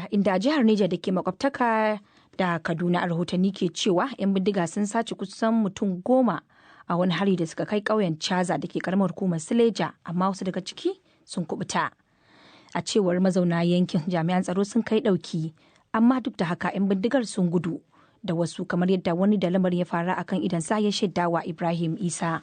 Najeriya, inda a jihar Neja da ke makwabtaka da Kaduna, a rahotanni ke cewa 'yan bindiga sun sace kusan mutum 10 a wani hari da suka kai ƙauyen Chaza da ke karamar hukumar Suleja, amma wasu daga ciki sun kubuta. A cewar mazauna yankin, jami'an tsaro sun kai ɗauki, amma duk da haka 'yan bindigar sun gudu da wasu, kamar yadda wani da lamarin ya faru akan idan sa ya shaidawa Ibrahim Isa.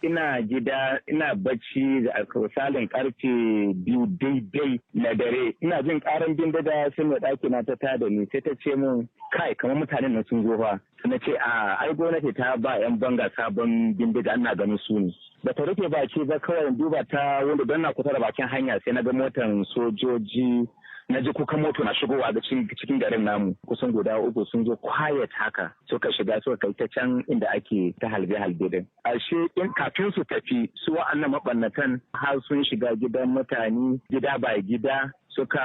Ina gida ina bacci da misalin karfe 2 daidai na dare, ina jin karan bindiga. Sai mai ɗaki na ta tada ni, sai ta ce mun, "Kai, kamar mutanen nan sun zo fa." Na ce, "A ai gwamnati ta ba yan banga sabon bindiga, ina ganin su ne." Ba ta rufe baki ba, kawai duba ta wanda don na kusa da bakin hanya, sai na ga motan sojoji, na ji kukan moto na shigowa ga cikin garin namu. Kusan guda uku sun zo quiet haka, suka shiga, suka kai ta can inda ake ta halbe halbe din. Ashe in kafin su tafi, su wa'annan mabannatan har sun shiga gidan mutane, gida by gida, suka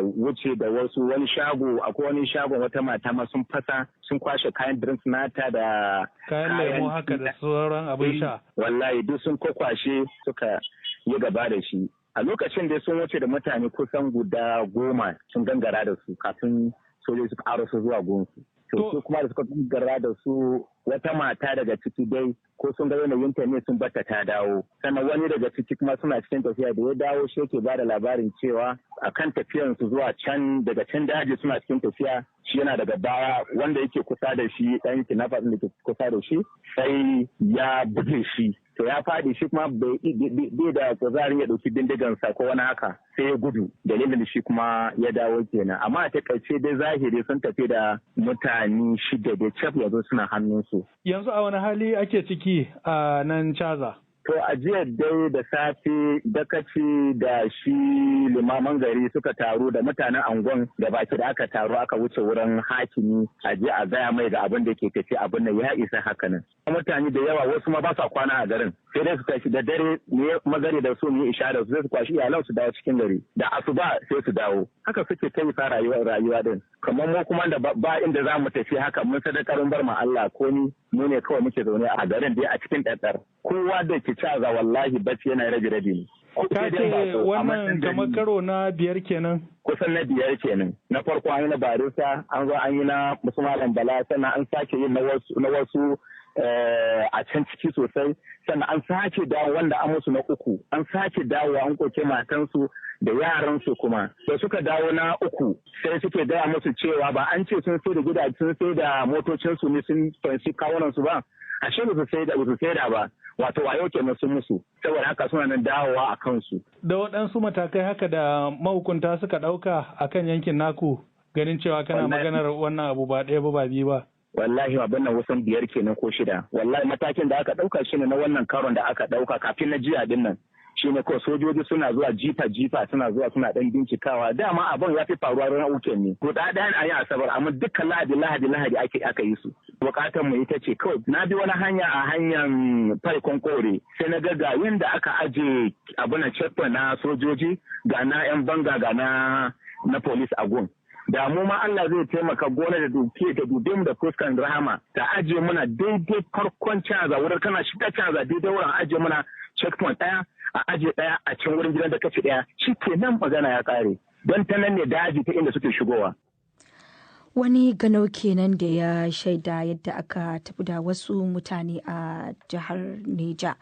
wuce da wasu wani shago. Akwai wani shagon wata mata ma sun fasa, sun kwashe kayan drinks nata da kayan lemo haka da sauran abin sha. Wallahi duk sun kwakwashe, suka yi gaba da shi. A lokacin da sun wuce da mutane kusan guda 10, sun gangara da su kafin sojoji su ƙara su zuwa gunsu. To su kuma da suka gangara da su, wata mata daga ciki dai, ko sun ga yanayin ta ne, sun bata ta dawo. Sannan wani daga ciki kuma suna cikin tafiya da ya dawo, shi yake ba da labarin cewa akan tafiyan su zuwa can daga can daji, suna cikin tafiya, shi yana daga baya, wanda yake kusa da shi, dan kidnapper da ke kusa da shi, sai ya buge shi. To ya faɗi, shi kuma bai da kuzarin ya ɗauki bindigansa ko wani haka, sai ya gudu. Dalilin da shi kuma ya dawo kenan. Amma a takaice dai, zahiri sun tafi da mutane shida da cef, yanzu suna hannunsu. Yanzu a wani hali ake ciki a nan Chaza? To a jiya dai da safe, dakaci da shi limaman gari suka taru da mutanen angon da baki da aka taru, aka wuce wurin hakimi a je a gaya mai ga abin da ke tafi, abin da ya isa haka nan. Mutane da yawa, wasu ma ba sa kwana a garin, sai dai su tashi da dare ne magari da su ne isha da su, sai su kwashi iyalan su dawo cikin gari, da asuba sai su dawo. Haka suke ta yi fa rayuwa rayuwa din. Kamar mu kuma da ba inda za mu tafi haka, mun sadakarin bar ma Allah ko ni mu ne kawai muke zaune a garin dai a cikin ɗaɗɗar. Kowa da ke caza, wallahi bacci yana rabi rabi ne. Ka ce wannan kamar karo na biyar kenan? Kusan na biyar kenan. Na farko an yi na barista, an zo an yi na Musulman Bala, sannan an sake yin na wasu a can ciki sosai, sannan an sake dawo wanda an musu na uku, an sake dawo an koke matansu da yaransu kuma. Da suka dawo na uku, sai suke gaya musu cewa ba an ce sun sai da gidaje, sun sai da motocinsu ne sun fansi kawunansu ba? Ashe ba su sai da, ba su sai da ba. Wato wayo kenan sun musu, saboda haka suna nan dawowa a kansu. Da waɗansu matakai haka da mahukunta suka ɗauka a kan yankin naku, ganin cewa kana maganar wannan abu ba ɗaya ba, ba biyu ba? Wallahi abin nan wasan biyar kenan ko shida. Wallahi matakin da aka ɗauka shine na wannan karon da aka ɗauka kafin na jiya din nan, shine ko sojoji suna zuwa jifa jifa, suna zuwa suna dan bincikawa. Dama abin ya fi faruwa ranar weekend ne ko da ɗayan a yi Asabar, amma dukkan Lahadi, Lahadi, Lahadi ake aka yi su. Bukatar mu ita ce kawai, na bi wani hanya a hanyar Farkon Kore, sai na ga yanda aka aje abin checkpoint na sojoji, ga na yan banga, ga na police a gun. Da mu ma Allah zai taimaka gona da duke da dube mu da fuskan rahama, ta ajiye muna daidai farkon Caza, wurin kana shiga Caza, daidai wurin ajiye muna checkpoint ɗaya, a ajiye ɗaya a can wurin gidan da kace ɗaya, shi ke nan magana ya ƙare, don ta nan ne daji ta inda suke shigowa. Wani ganau kenan da ya shaida yadda aka tafi da wasu mutane a jihar Neja.